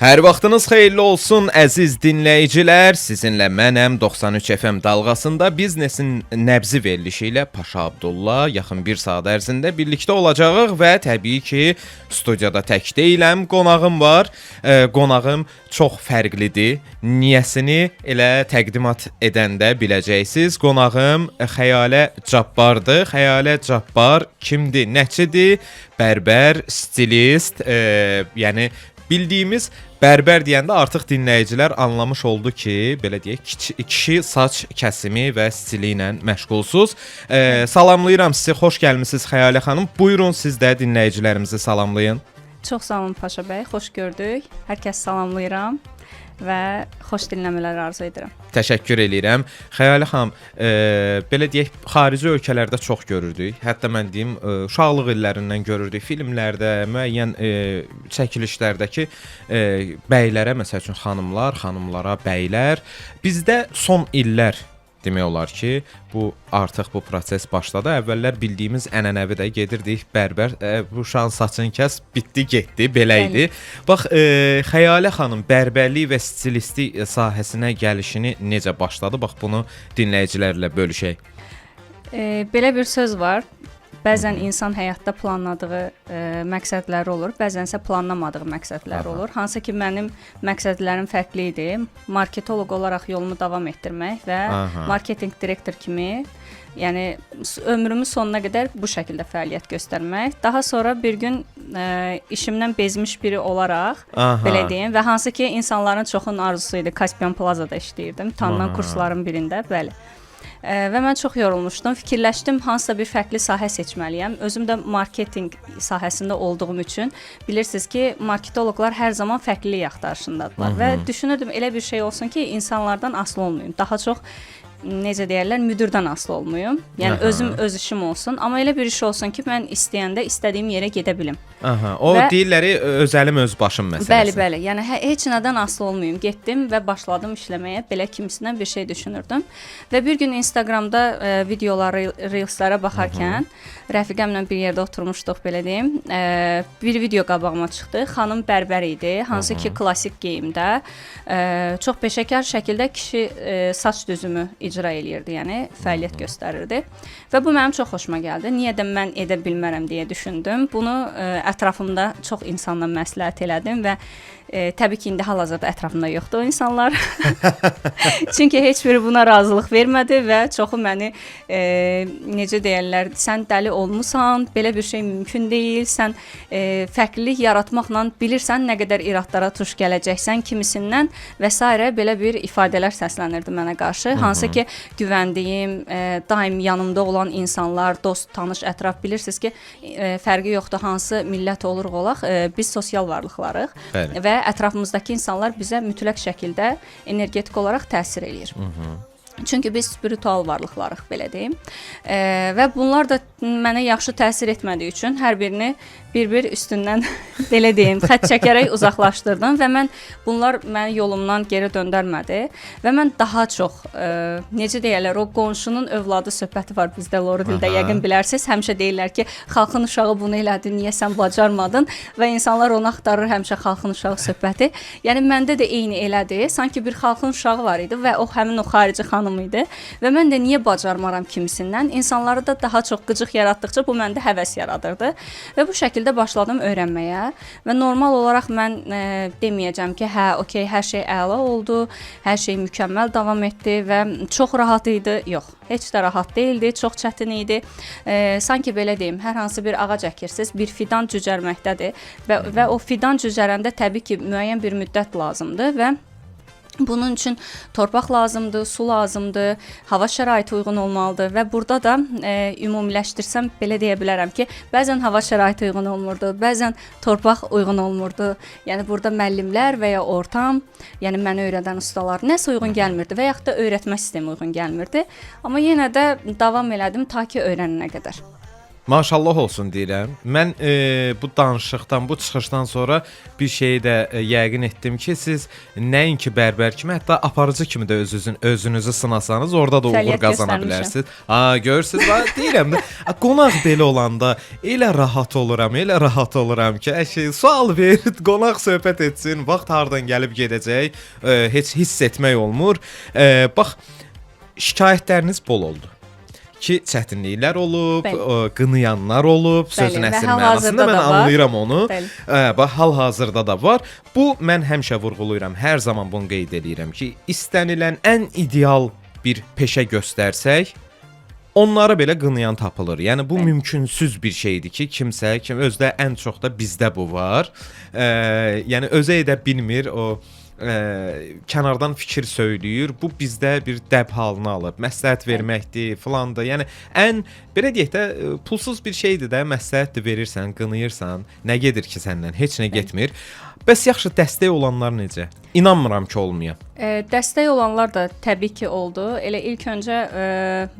Hər vaxtınız xeyirli olsun əziz dinləyicilər. Sizinlə mənəm 93 FM dalğasında biznesin nəbzi verilişi ilə Paşa Abdullah yaxın bir saat ərzində birlikdə olacağıq və təbii ki, studiyada tək deyiləm, qonağım var. Qonağım çox fərqlidir. Niyəsini elə təqdimat edəndə biləcəksiniz. Qonağım Xəyalə Cabbardır. Xəyalə Cabbar kimdir, nəçidir? Bərbər, stilist, yəni bildiyimiz bərbər deyəndə artıq dinləyicilər anlamış oldu ki, belə deyək, kişi saç kəsimi və stili ilə məşğulsuz. Salamlayıram sizi. Xoş gəlmisiniz Xəyalə xanım. Buyurun, siz də dinləyicilərimizi salamlayın. Çox sağ olun Paşa bəy, xoş gördük. Hər kəs salamlayıram və xoş dinləmələr arzu edirəm. Təşəkkür eləyirəm. Xəyalə xanım, belə deyək, xarici ölkələrdə çox görürdük. Hətta mən deyim, uşaqlıq illərindən görürdük filmlərdə, müəyyən çəkilişlərdəki bəylərə, məsəl üçün xanımlar, xanımlara bəylər. Bizdə son illər demək olar ki, bu artıq bu proses başladı. Əvvəllər bildiyimiz ənənəvi də gedirdik bərbər, bu uşağın saçını kəs, bitdi, getdi, belə idi. Bax, Xəyalə xanım bərbərlik və stilistlik sahəsinə gəlişini necə başladı? Bax, bunu dinləyicilərlə bölüşək. Belə bir söz var. Bəzən insan həyatda planladığı məqsədləri olur, bəzənsə planlamadığı məqsədləri olur. Hansı ki mənim məqsədlərim fərqli idi. Marketoloq olaraq yolumu davam etdirmək və marketinq direktor kimi, yəni ömrümün sonuna qədər bu şəkildə fəaliyyət göstərmək. Daha sonra bir gün işimdən bezmiş biri olaraq, belə deyim, və hansı ki insanların çoxunun arzusu idi. Caspian Plazada işləyirdim, tanınan kursların birində, bəli. Və mən çox yorulmuşdum. Fikirləşdim, hansısa bir fərqli sahə seçməliyəm. Özüm də marketinq sahəsində olduğum üçün bilirsiniz ki, marketoloqlar hər zaman fərqlilik axtarışındadılar və düşünürdüm elə bir şey olsun ki, insanlardan asılı olmayım. Daha çox necə deyərlər, müdirdən asılı olmayım. Yəni özüm öz işim olsun, amma elə bir iş olsun ki, mən istəyəndə istədiyim yerə gedə bilim. Aha, o və deyirlər öz əlim öz başım məsələsi. Bəli, bəli. Yəni heç nədən asılı olmayım. Getdim və başladım işləməyə. Belə kimisindən bir şey düşünürdüm. Və bir gün Instagramda videolara, reelslərə baxarkən rəfiqəmlə bir yerdə oturmuşduq, belə deyim. Bir video qabağıma çıxdı. Xanım bərbər idi, hansı ki klassik geyimdə çox peşəkar şəkildə kişi saç düzümü icra eləyirdi, yəni fəaliyyət göstərirdi. Və bu mənim çox xoşuma gəldi. Niyə də mən edə bilmərəm deyə düşündüm. Bunu ətrafımda çox insanla məsləhət elədim və təbii ki, indi hal-hazırda ətrafımda yoxdur o insanlar. Çünki heç biri buna razılıq vermədi və çoxu məni necə deyərlər, sən dəli olmusan, belə bir şey mümkün deyil, sən fərqlilik yaratmaqla bilirsən nə qədər iradlara tuş gələcəksən kimisindən və sairə, belə bir ifadələr səslənirdi mənə qarşı. Hansı ki güvəndiyim, daim yanımda olan insanlar, dost, tanış, ətraf, bilirsiniz ki, fərqi yoxdur hansı millət oluruq olaq, biz sosial varlıqlarıq. Bəli. Və ətrafımızdakı insanlar bizə mütləq şəkildə energetik olaraq təsir eləyir. Çünki biz spiritual varlıqlarıq, belə deyim. Və bunlar da mənə yaxşı təsir etmədiyi üçün hər birini bir-bir üstündən belə deyim, xətt çəkərək uzaqlaşdırdım və mən bunlar məni yolumdan geri döndərmədi və mən daha çox necə deyirlər, o qonşunun övladı söhbəti var bizdə loru dildə, yəqin bilərsiniz. Həmişə deyirlər ki, xalqın uşağı bunu elədi, niyə sən bacarmadın və insanlar onu axtarır həmişə, xalqın uşağı söhbəti. Yəni məndə də eyni elədi. Sanki bir xalqın uşağı var idi və o həmin o xarici xanım idi və mən də niyə bacarmaram kimisindən. İnsanları da daha çox qıcıq yaratdıqca bu məndə həvəs yaradırdı və bu şəkildə başladım öyrənməyə və normal olaraq mən deməyəcəm ki, hə, okey, hər şey əla oldu, hər şey mükəmməl davam etdi və çox rahat idi. Yox, heç də rahat deyildi, çox çətin idi. Sanki belə deyim, hər hansı bir ağac əkirsiniz, bir fidan cücərməkdədir və o fidan cücərəndə təbii ki, müəyyən bir müddət lazımdır və bunun üçün torpaq lazımdır, su lazımdır, hava şəraiti uyğun olmalıdır və burada da ümumiləşdirsəm belə deyə bilərəm ki, bəzən hava şəraiti uyğun olmurdu, bəzən torpaq uyğun olmurdu. Yəni burada müəllimlər və ya ortam, yəni mənə öyrədən ustalar nəsə uyğun gəlmirdi və yaxud da öyrətmə sistemi uyğun gəlmirdi. Amma yenə də davam elədim ta ki öyrənənə qədər. Maşallah olsun deyirəm. Mən bu danışıqdan, bu çıxışdan sonra bir şeyi də yəqin etdim ki, siz nəinki bərbər kimi, hətta aparıcı kimi də özünüzü sınasanız, orada da uğur Fəaliyyət qazana göstərmişəm. Bilərsiniz. Ha, görürsüz, bax, deyirəm də, qonaq belə olanda elə rahat oluram, elə rahat oluram ki, əşi, sual ver, qonaq söhbət etsin, vaxt hardan gəlib gedəcək, heç hiss etmək olmur. Bax, şikayətləriniz bol oldu ki, çətinliklər olub, qınayanlar olub, sözün və əsl hal-hazırda mənasında mən da var. Anlayıram onu. Bəli. Bax, hal-hazırda da var. Bu mən həmişə vurğulayıram, hər zaman bunu qeyd eləyirəm ki, istənilən ən ideal bir peşə göstərsək, onları belə qınayan tapılır. Yəni bu mümkünsüz bir şeydir ki, kimsə, kim özdə ən çox da bizdə bu var. Yəni özü edə bilmir, o kənardan fikir söyləyir. Bu bizdə bir dəb halını alıb. Məsləhət verməkdir, filandır. Yəni ən belə deyək də pulsuz bir şeydir də, məsləhət də verirsən, qınayırsan, nə gedir ki səndən? Heç nə getmir. Bəs yaxşı, dəstək olanlar necə? İnanmıram ki, olmaya. Dəstək olanlar da təbii ki oldu. Elə ilk öncə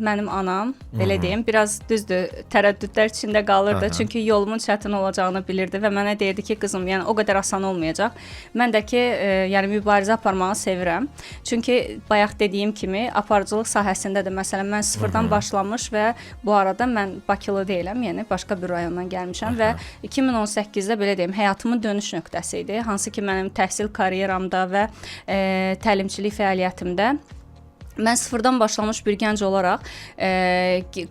mənim anam, belə deyim, biraz düzdür, tərəddüdlər içində qalırdı. Çünki yolumun çətin olacağını bilirdi və mənə deyirdi ki, qızım, yəni o qədər asan olmayacaq. Mən də ki, yəni mübarizə aparmağı sevirəm. Çünki bayaq dediyim kimi aparıcılıq sahəsində də məsələn mən sıfırdan başlamış və bu arada mən Bakılı deyiləm, yəni başqa bir rayondan gəlmişəm və 2018-də belə deyim, həyatımın dönüş nöqtəsi idi. Hansı ki mənim təhsil karyeramda və təlimçilik fəaliyyətimdə mən sıfırdan başlamış bir gənc olaraq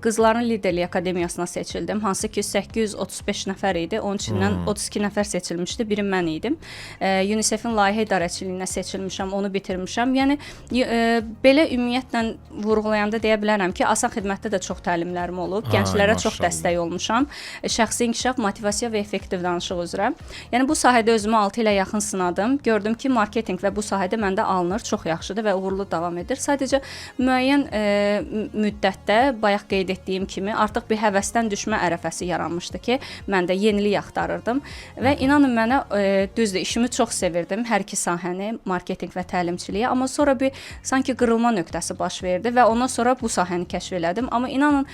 Qızların Liderlik Akademiyasına seçildim. Hansı ki 835 nəfər idi. Onun içindən 32 nəfər seçilmişdi. Biri mən idim. UNICEF-in layihə idarəçiliyinə seçilmişəm, onu bitirmişəm. Yəni belə ümumiyyətlə vurğulayanda deyə bilərəm ki, asan xidmətdə də çox təlimlərim olub. Ay, Gənclərə çox maşallah. dəstək olmuşam. Şəxsi inkişaf, motivasiya və effektiv danışıq üzrə. Yəni bu sahədə özümü 6 ilə yaxın sınadım. Gördüm ki, marketinq və bu sahədə məndə alınır, çox yaxşıdır və uğurlu davam edir. Sadəcə müəyyən müddətdə bayaq qeyd etdiyim kimi artıq bir həvəsdən düşmə ərəfəsi yaranmışdı ki, mən də yenilik axtarırdım və inanın mənə düzdür, işimi çox sevirdim, hər iki sahəni, marketinq və təlimçiliyi, amma sonra bir sanki qırılma nöqtəsi baş verdi və ondan sonra bu sahəni kəşf elədim. Amma inanın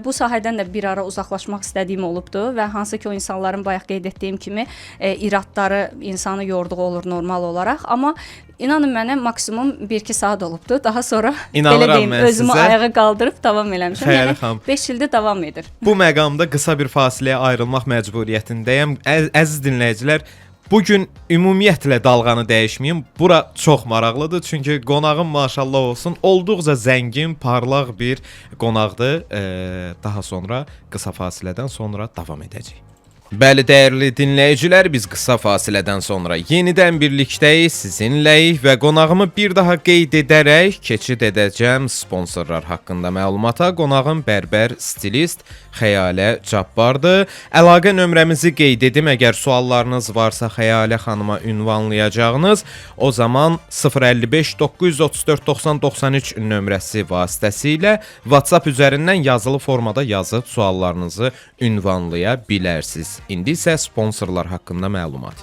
bu sahədən də bir ara uzaqlaşmaq istədiyim olubdu və hansı ki o insanların bayaq qeyd etdiyim kimi iradları insanı yorduğu olur normal olaraq, amma inanın mənə maksimum 1-2 saat olubdu. Daha sonra belə İnanıram deyim, mən özümü sizə. ayağa qaldırıb davam eləmişəm. Xəyalə Yəni xanım. 5 ildir davam edir. Bu məqamda qısa bir fasiləyə ayrılmaq məcburiyyətindəyəm. Əziz dinləyicilər, bu gün ümumiyyətlə dalğanı dəyişməyim. Bura çox maraqlıdır, çünki qonağım maşallah olsun, olduqca zəngin, parlaq bir qonaqdır. Daha sonra qısa fasilədən sonra davam edəcəyik. Bəli, dəyərli dinləyicilər, biz qısa fasilədən sonra yenidən birlikdəyik, sizinləyik və qonağımı bir daha qeyd edərək keçid edəcəm sponsorlar haqqında məlumata. Qonağım bərbər, stilist Xəyalə Cabbardır. Əlaqə nömrəmizi qeyd edim. Əgər suallarınız varsa Xəyalə xanıma ünvanlayacağınız, o zaman 055 934 90 93 nömrəsi vasitəsilə WhatsApp üzərindən yazılı formada yazıb suallarınızı ünvanlaya bilərsiniz. İndi isə sponsorlar haqqında məlumat.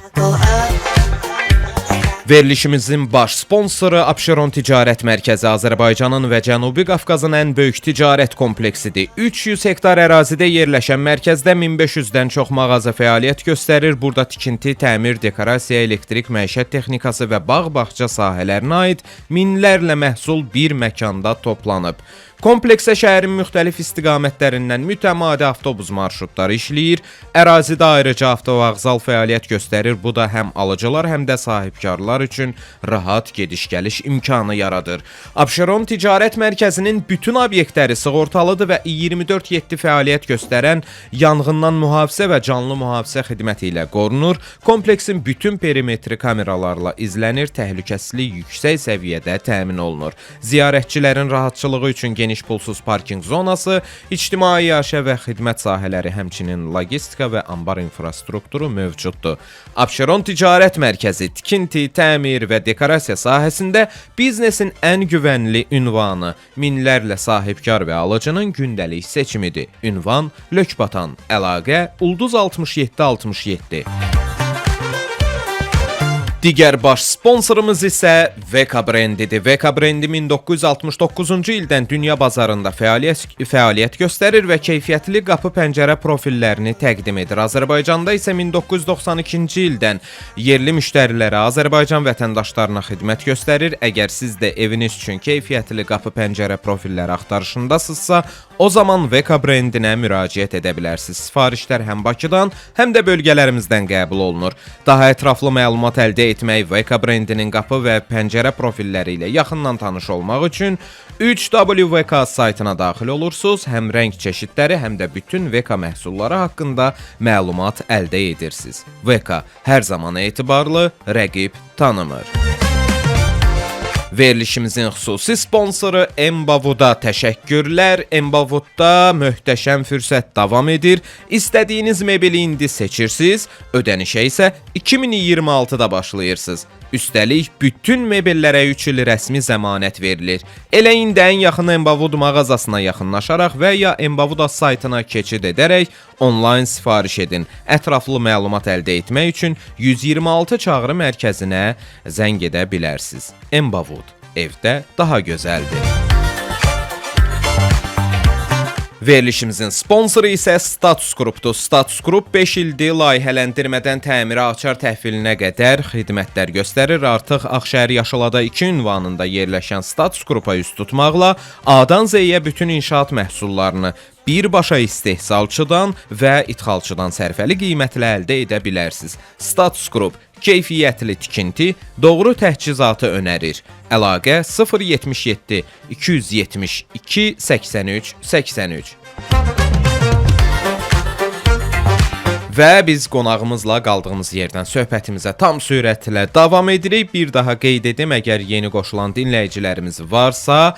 Verilişimizin baş sponsoru Abşeron Ticarət Mərkəzi Azərbaycanın və Cənubi Qafqazın ən böyük ticarət kompleksidir. 300 hektar ərazidə yerləşən mərkəzdə 1500-dən çox mağaza fəaliyyət göstərir. Burada tikinti, təmir, dekorasiya, elektrik, məişət texnikası və bağ-bağça sahələrinə aid minlərlə məhsul bir məkanda toplanıb. Kompleksə şəhərin müxtəlif istiqamətlərindən mütəmadi avtobus marşrutları işləyir. Ərazidə ayrıca avtovağzal fəaliyyət göstərir. Bu da həm alıcılar, həm də sahibkarlar üçün rahat gediş-gəliş imkanı yaradır. Abşeron Ticarət Mərkəzinin bütün obyektləri sığortalıdır və 24/7 fəaliyyət göstərən yanğından mühafizə və canlı mühafizə xidməti ilə qorunur. Kompleksin bütün perimetri kameralarla izlənir, təhlükəsizlik yüksək səviyyədə təmin olunur. Ziyarətçilərin rahatçılığı üçün geniş pulsuz parkinq zonası, ictimai yaşa və xidmət sahələri, həmçinin logistika və anbar infrastrukturu mövcuddur. Abşeron Ticarət Mərkəzi tikinti, təmir və dekorasiya sahəsində biznesin ən güvənli ünvanı, minlərlə sahibkar və alıcının gündəlik seçimidir. Ünvan Lökbatan, əlaqə Ulduz 67 67. Digər baş sponsorumuz isə VK brendidir. VK brendi 1969-cu ildən dünya bazarında fəaliyyət göstərir və keyfiyyətli qapı pəncərə profillərini təqdim edir. Azərbaycanda isə 1992-ci ildən yerli müştərilərə, Azərbaycan vətəndaşlarına xidmət göstərir. Əgər siz də eviniz üçün keyfiyyətli qapı pəncərə profilləri axtarışındasınızsa, o zaman VK brendinə müraciət edə bilərsiniz. Sifarişlər həm Bakıdan, həm də bölgələrimizdən qəbul olunur. Daha ətraflı məlumat əldə etmək, VK brendinin qapı və pəncərə profilləri ilə yaxından tanış olmaq üçün 3WVK saytına daxil olursunuz. Həm rəng çeşidləri, həm də bütün VK məhsulları haqqında məlumat əldə edirsiniz. VK hər zaman etibarlı, rəqib tanımır. Verilişimizin xüsusi sponsoru Embavuda təşəkkürlər. Embavudda möhtəşəm fürsət davam edir. İstədiyiniz mebeli indi seçirsiniz, ödənişə isə 2026-da başlayırsınız. Üstəlik, bütün mebellərə 3 il rəsmi zəmanət verilir. Elə indi ən yaxın Embavud mağazasına yaxınlaşaraq və ya Embavuda saytına keçid edərək onlayn sifariş edin. Ətraflı məlumat əldə etmək üçün 126 çağrı mərkəzinə zəng edə bilərsiniz. Embavud evdə daha gözəldir. Verilişimizin sponsoru isə Status Qrupdur. Status Qrup 5 ildir layihələndirmədən təmirə, açar təhvilinə qədər xidmətlər göstərir. Artıq Ağşəhər Yaşılada 2 ünvanında yerləşən Status Qrupa üz tutmaqla A-dan Z-yə bütün inşaat məhsullarını birbaşa istehsalçıdan və idxalçıdan sərfəli qiymətlə əldə edə bilərsiniz. Status Qrup keyfiyyətli tikinti, doğru təchizatı önərir. Əlaqə 077 272 83 83. Və biz qonağımızla qaldığımız yerdən söhbətimizə tam sürətlə davam edirik. Bir daha qeyd edim, əgər yeni qoşulan dinləyicilərimiz varsa,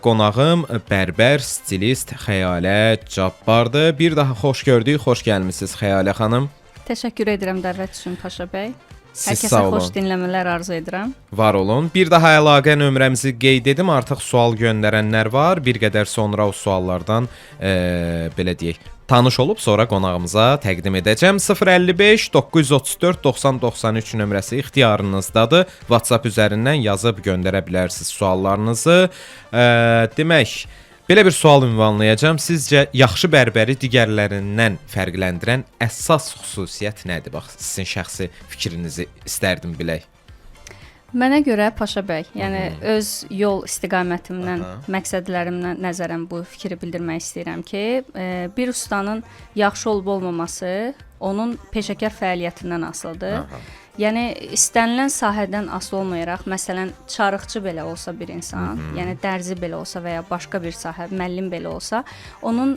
qonağım bərbər, stilist Xəyalə Cabbardır. Bir daha xoş gördük, xoş gəlmisiniz Xəyalə xanım. Təşəkkür edirəm dəvət üçün Paşa bəy. Siz Hər kəsə sağ olun. Xoş dinləmələr arzu edirəm. Var olun. Bir daha əlaqə nömrəmizi qeyd edim. Artıq sual göndərənlər var. Bir qədər sonra o suallardan belə deyək, tanış olub sonra qonağımıza təqdim edəcəm. 055 934 90 93 nömrəsi ixtiyarınızdadır. WhatsApp üzərindən yazıb göndərə bilərsiniz suallarınızı. Demək, belə bir sual ünvanlayacağam. Sizcə yaxşı bərbəri digərlərindən fərqləndirən əsas xüsusiyyət nədir? Bax, sizin şəxsi fikrinizi istərdim bilək. Mənə görə Paşa bəy, yəni öz yol istiqamətimdən, məqsədlərimdən nəzərən bu fikri bildirmək istəyirəm ki, bir ustanın yaxşı olub olmaması onun peşəkar fəaliyyətindən asılıdır. Yəni istənilən sahədən asılı olmayaraq, məsələn, çarıqçı belə olsa bir insan, yəni dərzi belə olsa və ya başqa bir sahə, müəllim belə olsa, onun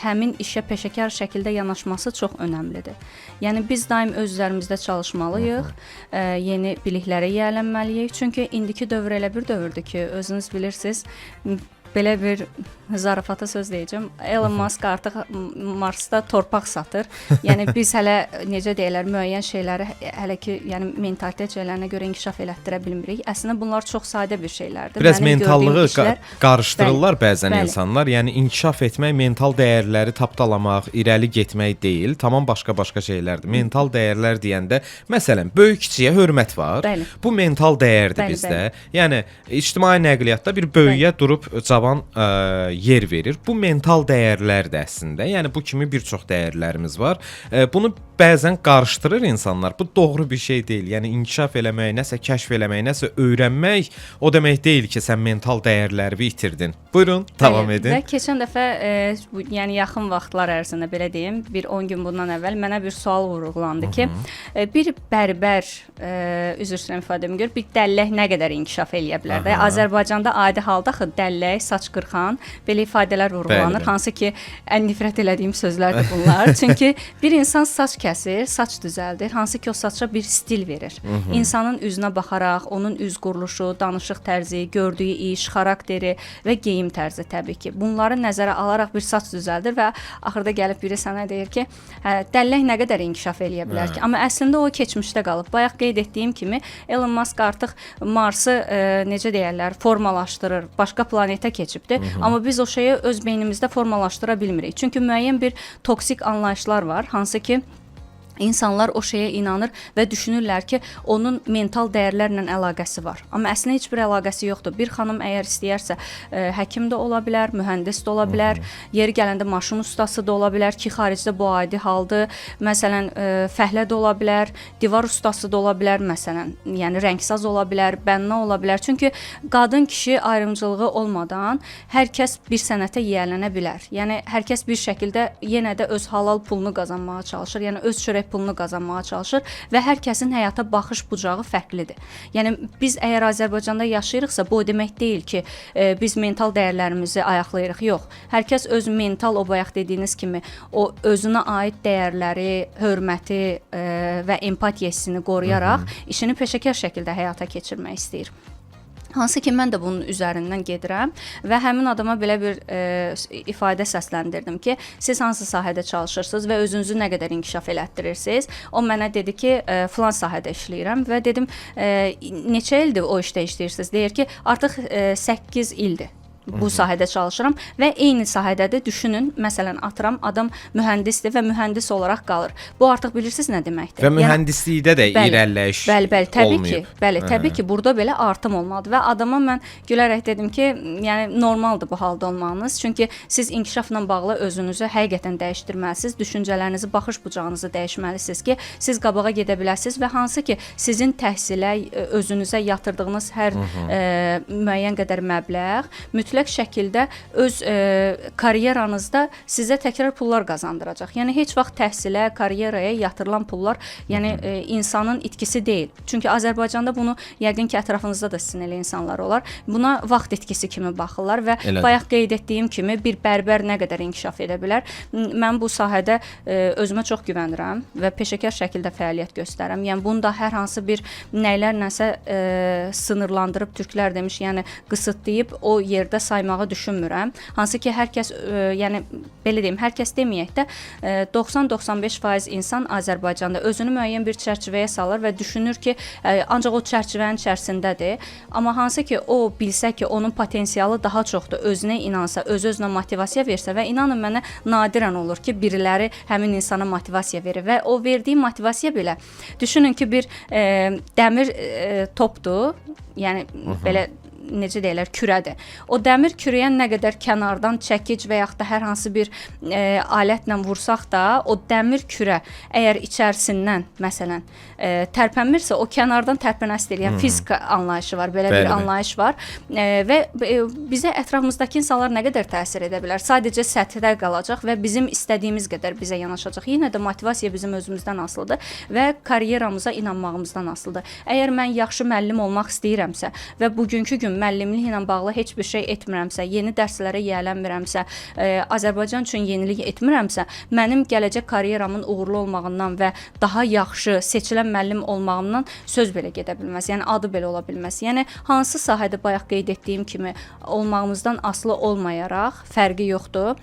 həmin işə peşəkar şəkildə yanaşması çox önəmlidir. Yəni biz daim öz üzərimizdə çalışmalıyıq, yeni biliklərə yiyələnməliyik. Çünki indiki dövr elə bir dövrdür ki, özünüz bilirsiniz, belə bir zarafata söz deyəcəm. Elon Musk artıq Marsda torpaq satır. Yəni biz hələ necə deyirlər, müəyyən şeyləri hələ ki, yəni mentalitet şeylərinə görə inkişaf elətdirə bilmirik. Əslində bunlar çox sadə bir şeylərdir. Biraz Mənim gördüyüm mentallığı işlər qarışdırırlar bəzən insanlar. Yəni inkişaf etmək, mental dəyərləri tapdalamaq, irəli getmək deyil, tamam başqa-başqa şeylərdir. Mental dəyərlər deyəndə, məsələn, böyük kiçiyə hörmət var. Bu mental dəyərdir bizdə. Yəni ictimai nəqliyyatda bir böyüyə durub cavan yer verir. Bu mental dəyərlərdir əslində. Yəni bu kimi bir çox dəyərlərimiz var. Bunu bəzən qarışdırır insanlar. Bu doğru bir şey deyil. Yəni inkişaf eləmək, nəsə kəşf eləmək, nəsə öyrənmək o demək deyil ki, sən mental dəyərləri itirdin. Buyurun, davam edin. Və keçən dəfə, bu, yəni yaxın vaxtlar ərzində belə deyim, bir 10 gün bundan əvvəl mənə bir sual vurğulandı ki, bir bərbər, üzr istəyirəm ifadəmi görə, bir dəllək nə qədər inkişaf eləyə bilər də? Azərbaycanda adi halda axı dəllək, saç qırxan belə ifadələr vurğulanır, hansı ki ən nifrət elədiyim sözlərdir bunlar. Çünki bir insan saç kəsir, saç düzəldir, hansı ki o saça bir stil verir. İnsanın üzünə baxaraq, onun üz quruluşu, danışıq tərzi, gördüyü iş, xarakteri və geyim tərzi təbii ki. Bunları nəzərə alaraq bir saç düzəldir və axırda gəlib biri sənə deyir ki, hə, dəllək nə qədər inkişaf eləyə bilər ki? Amma əslində o keçmişdə qalıb. Bayaq qeyd etdiyim kimi Elon Musk artıq Marsı necə deyərlər, formalaşdırır, başqa planetə keçibdir. Amma biz o şeyi öz beynimizdə formalaşdıra bilmirik. Çünki müəyyən bir toksik anlayışlar var, hansı ki İnsanlar o şeyə inanır və düşünürlər ki, onun mental dəyərlərlə əlaqəsi var. Amma əslində heç bir əlaqəsi yoxdur. Bir xanım əgər istəyərsə, həkim də ola bilər, mühəndis də ola bilər, yeri gələndə maşın ustası da ola bilər ki, xaricdə bu adi haldır. Məsələn, fəhlə də ola bilər, divar ustası da ola bilər, məsələn, yəni rəngsaz ola bilər, bənna ola bilər. Çünki qadın kişi ayrımcılığı olmadan hər kəs bir sənətə yiyələnə bilər. Yəni hər kəs bir şəkildə yenə də öz halal pulunu qazanmağa çalışır. Yəni öz çörək pulunu qazanmağa çalışır və hər kəsin həyata baxış bucağı fərqlidir. Yəni biz əgər Azərbaycanda yaşayırıqsa, bu o demək deyil ki, biz mental dəyərlərimizi ayaqlayırıq. Yox. Hər kəs öz mental, o bayaq dediyiniz kimi, o özünə aid dəyərləri, hörməti və empatiya hissini qoruyaraq işini peşəkar şəkildə həyata keçirmək istəyir. Hansı ki mən də bunun üzərindən gedirəm və həmin adama belə bir ifadə səsləndirdim ki, siz hansı sahədə çalışırsınız və özünüzü nə qədər inkişaf elətdirirsiniz? O mənə dedi ki, filan sahədə işləyirəm və dedim, neçə ildir o işdə işləyirsiniz? Deyir ki, artıq 8 ildir bu sahədə çalışıram və eyni sahədə də düşünün, məsələn, atıram, adam mühəndisdir və mühəndis olaraq qalır. Bu artıq bilirsiniz nə deməkdir? Və mühəndislikdə də irəliləyiş Bəli, bəli, təbii olmayıb. ki, bəli, təbii ki, burada belə artım olmalıdır və adama mən gülərək dedim ki, yəni normaldır bu halda olmağınız. Çünki siz inkişafla bağlı özünüzü həqiqətən dəyişdirməlisiniz, düşüncələrinizi, baxış bucağınızı dəyişməlisiniz ki, siz qabağa gedə biləsiniz və hansı ki, sizin təhsilə, özünüzə yatırdığınız hər müəyyən qədər məbləğ mütləq şəkildə öz karyeranızda sizə təkrar pullar qazandıracaq. Yəni heç vaxt təhsilə, karyeraya yatırılan pullar, yəni insanın itkisi deyil. Çünki Azərbaycanda bunu yəqin ki, ətrafınızda da sizin elə insanlar olar. Buna vaxt itkisi kimi baxırlar və Elədir. Bayaq qeyd etdiyim kimi bir bərbər nə qədər inkişaf edə bilər? Mən bu sahədə özümə çox güvənirəm və peşəkar şəkildə fəaliyyət göstərirəm. Yəni bunu da hər hansı bir nəylərləsə sınırlandırıb türklər demiş, yəni qısıtlayıb o yerdə saymağı düşünmürəm. Hansı ki, hər kəs yəni belə deyim, hər kəs deməyək də 90-95% insan Azərbaycanda özünü müəyyən bir çərçivəyə salır və düşünür ki, ancaq o çərçivənin içərisindədir. Amma hansı ki, o bilsə ki, onun potensialı daha çoxdur, özünə inansa, öz-özünə motivasiya versə və inanın mənə nadirən olur ki, biriləri həmin insana motivasiya verir və o verdiyi motivasiya belə düşünün ki, bir dəmir topdur. Yəni belə necə deyirlər, kürədir. O dəmir kürəyə nə qədər kənardan çəkic və yaxud da hər hansı bir alətlə vursaq da, o dəmir kürə əgər içərisindən məsələn tərpənmirsə, o kənardan tərpənəsi deyil. Yəni fizika anlayışı var, belə Bəli, bir bəli. anlayış var. Və bizə ətrafımızdakı insanlar nə qədər təsir edə bilər? Sadəcə səthdə qalacaq və bizim istədiyimiz qədər bizə yanaşacaq. Yenə də motivasiya bizim özümüzdən asılıdır və karyeramıza inanmağımızdan asılıdır. Əgər mən yaxşı müəllim olmaq istəyirəmsə və bugünkü gün müəllimliklə bağlı heç bir şey etmirəmsə, yeni dərslərə yiyələnmirəmsə, Azərbaycan üçün yenilik etmirəmsə, mənim gələcək karyeramın uğurlu olmağından və daha yaxşı seçilən müəllim olmağımdan söz belə gedə bilməz. Yəni adı belə ola bilməz. Yəni hansı sahədə bayaq qeyd etdiyim kimi olmağımızdan asılı olmayaraq fərqi yoxdur.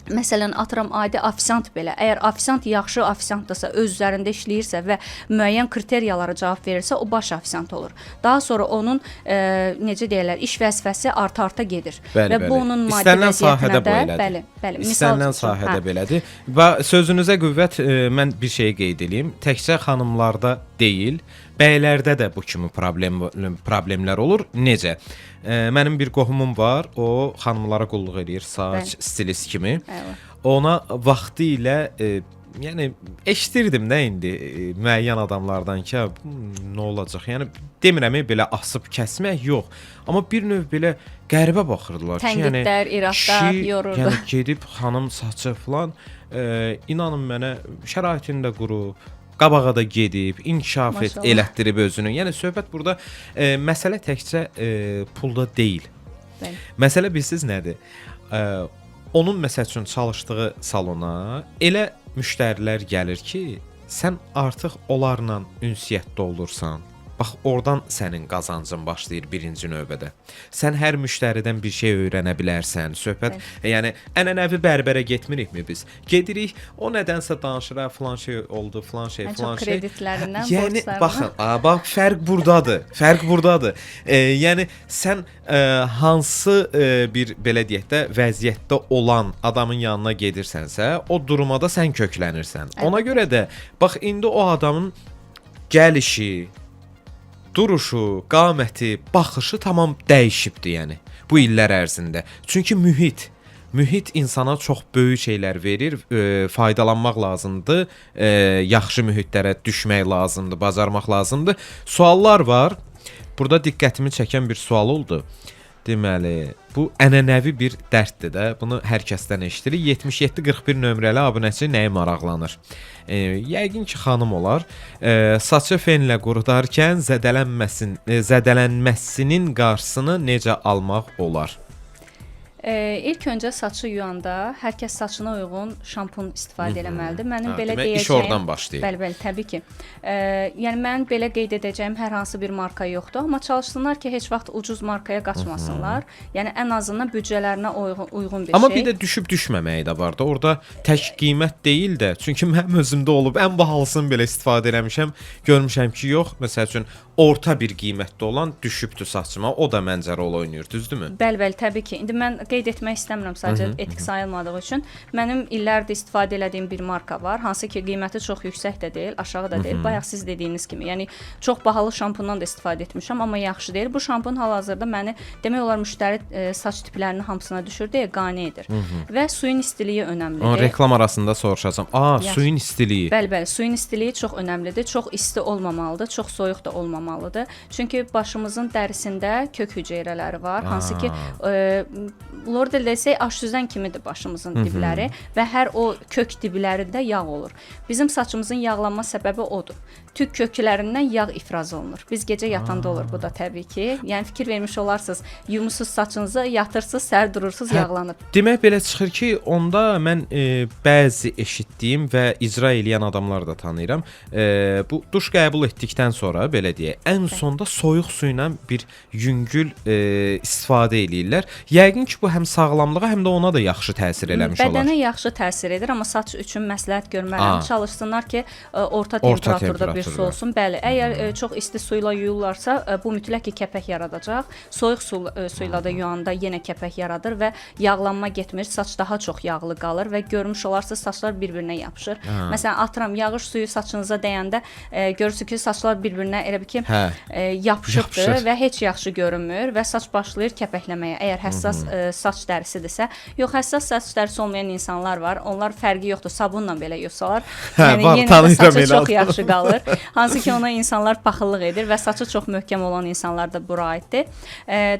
Məsələn, atıram adi ofisiant belə. Əgər ofisiant yaxşı ofisiantdırsa, öz üzərində işləyirsə və müəyyən kriteriyalara cavab verirsə, o baş ofisiant olur. Daha sonra onun necə deyirlər, iş vəzifəsi arta-arta gedir. Bəli, və bəli. bu onun maddi İstənilən vəziyyətinə sahədə bu də, elədir. bəli, bəli. Misal İstənilən üçün, sahədə hə. belədir. Və sözünüzə qüvvət, mən bir şeyi qeyd eləyim. Təkcə xanımlarda deyil, bəylərdə də bu kimi problemlər olur. Necə? Mənim bir qohumum var. O xanımlara qulluq eləyir, saç Bəli. stilist kimi. Əla. Ona vaxtı ilə yəni eşidirdim də indi müəyyən adamlardan ki, "Hə, bu nə olacaq?" Yəni demirəm belə asıb kəsmək yox, amma bir növ belə qəribə baxırdılar ki, yəni Tənqidlər, iradlar kişi, yorurdu. Yəni gedib xanım saçı falan, inanın mənə şəraitini də qurub, qabağa da gedib, inkişaf Maşallah. elətdirib özünü. Yəni söhbət burada məsələ təkcə pulda deyil. Bəli. Məsələ bilirsiz nədir? Onun məsəl üçün çalışdığı salona elə müştərilər gəlir ki, sən artıq onlarla ünsiyyətdə olursan. Bax, oradan sənin qazancın başlayır birinci növbədə. Sən hər müştəridən bir şey öyrənə bilərsən. Söhbət, yəni ənənəvi bərbərə getmirikmi biz? Gedirik, o nədənsə danışır, hə, filan şey oldu, filan şey, Ən çox filan şey. kreditlərindən, Yəni borclarından. baxın, bax fərq burdadır. Fərq burdadır. Yəni sən hansı bir belə deyək də vəziyyətdə olan adamın yanına gedirsənsə, o duruma da sən köklənirsən. Ona görə də bax indi o adamın gəlişi, duruşu, qaməti, baxışı tamam dəyişibdi yəni bu illər ərzində. Çünki mühit insana çox böyük şeylər verir, faydalanmaq lazımdır, yaxşı mühitlərə düşmək lazımdır, bacarmaq lazımdır. Suallar var. Burada diqqətimi çəkən bir sual oldu. Deməli, bu ənənəvi bir dərddir də. Bunu hər kəsdən eşidirik. 7741 nömrəli abunəçi nəyə maraqlanır? Yəqin ki, xanım olar. Saçı fenlə qurudarkən zədələnməsinin qarşısını necə almaq olar? İlk öncə saçı yuyanda hər kəs saçına uyğun şampun istifadə eləməlidir. Mənim Ha, belə demək, iş deyəcəyim oradan başlayır. Bəli, bəli, təbii ki. Yəni mənim belə qeyd edəcəyim hər hansı bir marka yoxdur, amma çalışsınlar ki, heç vaxt ucuz markaya qaçmasınlar. Yəni ən azından büdcələrinə uyğun bir Amma şey. bir də düşüb düşməməyi də var da. Orada tək qiymət deyil də. Çünki mənim özümdə olub ən bahalısını belə istifadə eləmişəm. Görmüşəm ki, yox, məsəl üçün orta bir qiymətdə olan düşübdü saçıma. O da məncə rol oynayır, düzdürmü? Bəli, bəli, təbii ki. İndi mən qeyd etmək istəmirəm sadəcə etik sayılmadığı üçün. Mənim illərdir istifadə elədiyim bir marka var, hansı ki qiyməti çox yüksək də deyil, aşağı da deyil. Bayaq siz dediyiniz kimi, yəni çox bahalı şampundan da istifadə etmişəm, amma yaxşı deyil. Bu şampun hal-hazırda məni demək olar müştəri saç tiplərinin hamısına düşür deyə qane edir. Və suyun istiliyi önəmlidir. Onu reklam arasında soruşacağam. Yaxşı. Suyun istiliyi. Bəli, bəli, suyun istiliyi çox önəmlidir. Çox isti olmamalıdır, çox soyuq da olmamalıdır. Çünki başımızın dərisində kök hüceyrələri var, hansı ki, lor dildə desək aşsüzən kimidir başımızın dibləri və hər o kök diblərində yağ olur. Bizim saçımızın yağlanma səbəbi odur. Tük köklərindən yağ ifraz olunur. Biz gecə yatanda olur bu da təbii ki. Yəni fikir vermiş olarsınız, yumursuz saçınızı, yatırsınız, səhər durursunuz, yağlanıb. Demək belə çıxır ki, onda mən bəzi eşitdiyim və icra eləyən adamlar da tanıyıram. Bu duş qəbul etdikdən sonra belə deyək, ən sonda soyuq su ilə bir yüngül istifadə eləyirlər. Yəqin ki, bu həm sağlamlığa, həm də ona da yaxşı təsir eləmiş olar. Bədənə yaxşı təsir edir, amma saç üçün məsləhət görmərəm. Çalışsınlar ki, orta temperaturda bir su temperaturda. olsun. Bəli, əgər çox isti suyla yuyurlarsa, bu mütləq ki, kəpək yaradacaq. Soyuq suyla da yuyanda yenə kəpək yaradır və yağlanma getmir, saç daha çox yağlı qalır və görmüş olarsınız saçlar bir-birinə yapışır. Məsələn, atıram yağış suyu saçınıza dəyəndə görürsünüz ki, saçlar bir-birinə elə bil ki, Hə. yapışıbdır Yapışır. və heç yaxşı görünmür və saç başlayır kəpəkləməyə. Əgər həssas saç dərisidirsə, yox, həssas saç dərisi olmayan insanlar var. Onlar fərqi yoxdur, sabunla belə yusalar, Hə, yəni var, yenə də tanıyıram saçı elə çox adamı. yaxşı qalır. Hansı ki ona insanlar paxıllıq edir və saçı çox möhkəm olan insanlar da bura aiddir.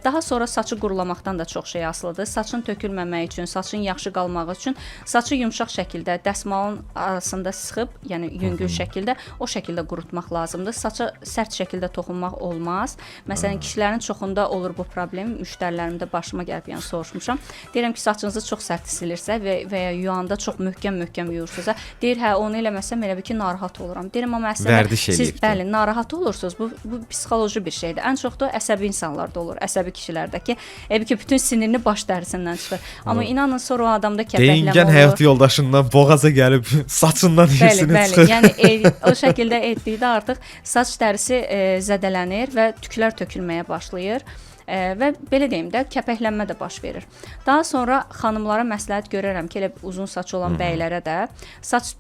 Daha sonra saçı qurulamaqdan da çox şey asılıdır. Saçın tökülməməyi üçün, saçın yaxşı qalmağı üçün saçı yumşaq şəkildə dəsmalın arasında sıxıb, yəni yüngül şəkildə o şəkildə qurutmaq lazımdır. Saça sərt şəkildə toxunmaq olmaz. Məsələn, kişilərin çoxunda olur bu problem. Müştərilərimdə başıma gəlib, yəni soruşmuşam. Deyirəm ki, saçınızı çox sərt silirsə və ya yuyanda çox möhkəm-möhkəm yuyursunuzsa, deyir, hə, onu eləməsəm elə bil ki, narahat oluram. Deyirəm, amma əslində Vərdiş siz eləyibdir. bəli, narahat olursunuz. Bu psixoloji bir şeydir. Ən çox da əsəbi insanlarda olur, əsəbi kişilərdə ki, elə bil ki, bütün sinirini baş dərisindən çıxır. Amma inanın sonra o adamda kəpəklənmə Deyingən olur. həyat yoldaşından boğaza gəlib saçından Bəli, hirsini bəli. çıxır. Yəni o şəkildə etdikdə artıq saç dərisi zədələnir və tüklər tökülməyə başlayır. Və belə deyim də, kəpəklənmə də baş verir. Daha sonra xanımlara məsləhət görərəm ki, elə uzun saç olan bəylərə də saç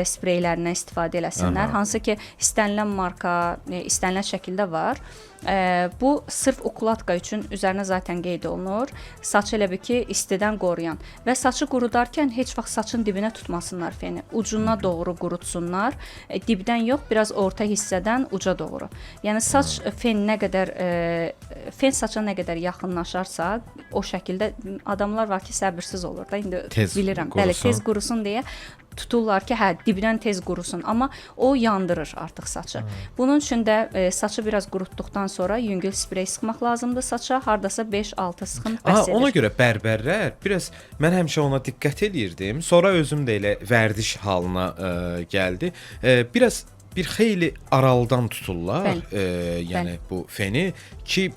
spreylərindən istifadə eləsinlər. Hansı ki, istənilən marka, istənilən şəkildə var. Bu sırf ukladka üçün üzərinə zaten qeyd olunur. Saçı elə bil ki, istidən qoruyan və saçı qurudarkən heç vaxt saçın dibinə tutmasınlar feni. Ucuna doğru qurutsunlar. Dibdən yox, biraz orta hissədən uca doğru. Yəni saç fen nə qədər fen saça nə qədər yaxınlaşarsa, o şəkildə adamlar var ki, səbirsiz olur da. İndi Tez bilirəm. Bəli, qurusun. tez qurusun deyə tuturlar ki, hə, dibdən tez qurusun, amma o yandırır artıq saçı. Bunun üçün də saçı biraz qurutduqdan sonra yüngül sprey sıxmaq lazımdır saça. Hardasa 5-6 sıxım bəs edir. Ona görə bərbərlər biraz mən həmişə ona diqqət eləyirdim. Sonra özüm də elə vərdiş halına gəldi. Biraz bir xeyli aralıdan tuturlar, Bəli. Yəni bu feni ki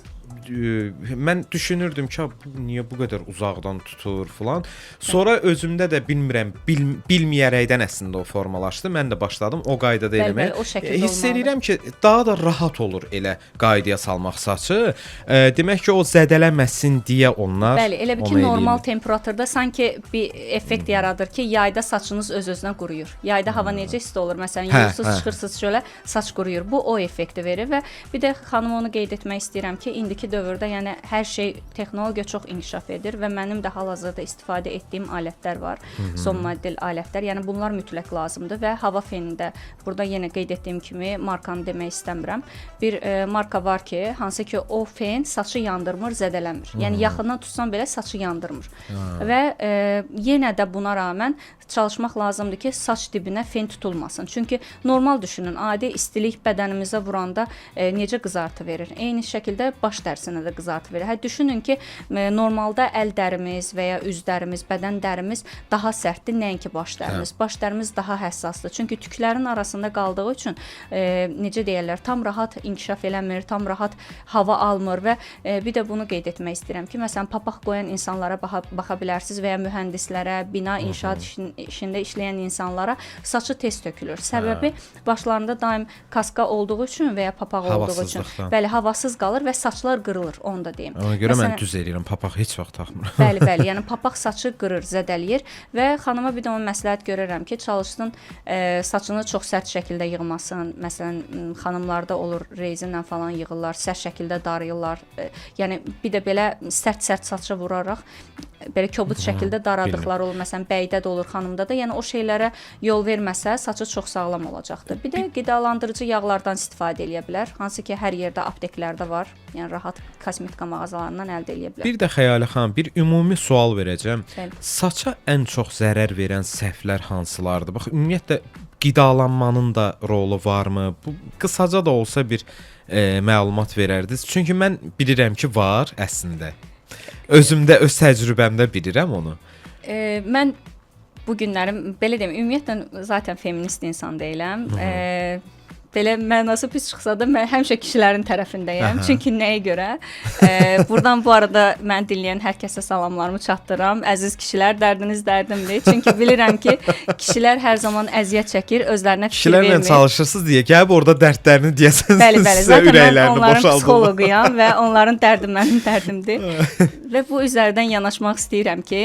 mən düşünürdüm ki, bu niyə bu qədər uzaqdan tutur filan. Sonra özümdə də bilmirəm, bilməyərəkdən əslində o formalaşdı. Mən də başladım o qaydada Bəli, eləməyə. bəli, o şəkildə Hiss olmalıdır. eləyirəm ki, daha da rahat olur elə qaydaya salmaq saçı. Demək ki, o zədələnməsin deyə onlar Bəli, elə bil ki, onu normal eləyirlər. temperaturda sanki bir effekt yaradır ki, yayda saçınız öz-özünə quruyur. Yayda hava necə isti olur? Məsələn, yuyursunuz, çıxırsınız çölə, saç quruyur. Bu o effekti verir və bir də xanım onu qeyd etmək istəyirəm ki, indiki dövrdə, yəni hər şey, texnologiya çox inkişaf edir və mənim də hal-hazırda istifadə etdiyim alətlər var. Son model alətlər. Yəni bunlar mütləq lazımdır və hava fenində burada yenə qeyd etdiyim kimi markanı demək istəmirəm. Bir marka var ki, hansı ki o fen saçı yandırmır, zədələmir. Yəni yaxından tutsan belə saçı yandırmır. Və yenə də buna rəğmən çalışmaq lazımdır ki, saç dibinə fen tutulmasın. Çünki normal düşünün, adi istilik bədənimizə vuranda necə qızartı verir? Eyni şəkildə baş dərisinə də qızartı verir. Hə, düşünün ki, normalda əl dərimiz və ya üz dərimiz, bədən dərimiz daha sərtdir, nəinki baş dərimiz. Baş dərimiz daha həssasdır. Çünki tüklərin arasında qaldığı üçün necə deyirlər, tam rahat inkişaf eləmir, tam rahat hava almır və bir də bunu qeyd etmək istəyirəm ki, məsələn, papaq qoyan insanlara baxa bilərsiniz və ya mühəndislərə, bina inşaat işində işləyən insanlara saçı tez tökülür. Səbəbi başlarında daim kaska olduğu üçün və ya papaq olduğu üçün. Bəli, havasız qalır və saçlar qırılır, onu da deyim. Ona görə mən düz eləyirəm, papaq heç vaxt taxmıram. Bəli, bəli, yəni papaq saçı qırır, zədələyir və xanıma bir də onu məsləhət görərəm ki, çalışsın saçını çox sərt şəkildə yığmasın. Məsələn, xanımlarda olur, rezinlə falan yığırlar, sərt şəkildə darayırlar. Yəni bir də belə sərt-sərt saça vuraraq belə kobud şəkildə daradıqları olur. Məsələn, bəydə də olur, xanımda da. Yəni o şeylərə yol verməsə, saçı çox sağlam olacaqdır. Bir də qidalandırıcı yağlardan istifadə eləyə bilər, hansı ki, hər yerdə apteklərdə var. Yəni rahat kosmetika mağazalarından əldə eləyə bilər. Bir də Xəyalə xanım, bir ümumi sual verəcəm. Bəli. Saça ən çox zərər verən səhvlər hansılardır? Bax, ümumiyyətlə qidalanmanın da rolu varmı? Bu qısaca da olsa bir məlumat verərdiniz. Çünki mən bilirəm ki, var əslində. Özümdə, öz təcrübəmdə bilirəm onu. Mən bu günlərim belə deyim, ümumiyyətlə zaten feminist insan deyiləm. Belə mənası pis çıxsa da mən həmişə kişilərin tərəfindəyəm. Çünki nəyə görə? Buradan bu arada məni dinləyən hər kəsə salamlarımı çatdıram. Əziz kişilər, dərdiniz dərdimdir. Çünki bilirəm ki, kişilər hər zaman əziyyət çəkir, özlərinə fikir vermir. Kişilərlə çalışırsınız deyə gəlib orada dərdlərini deyəsəniz, bəli, bəli, zaten mən onların psixoloquyam və onların dərdi mənim dərdimdir. Və bu üzərdən yanaşmaq istəyirəm ki,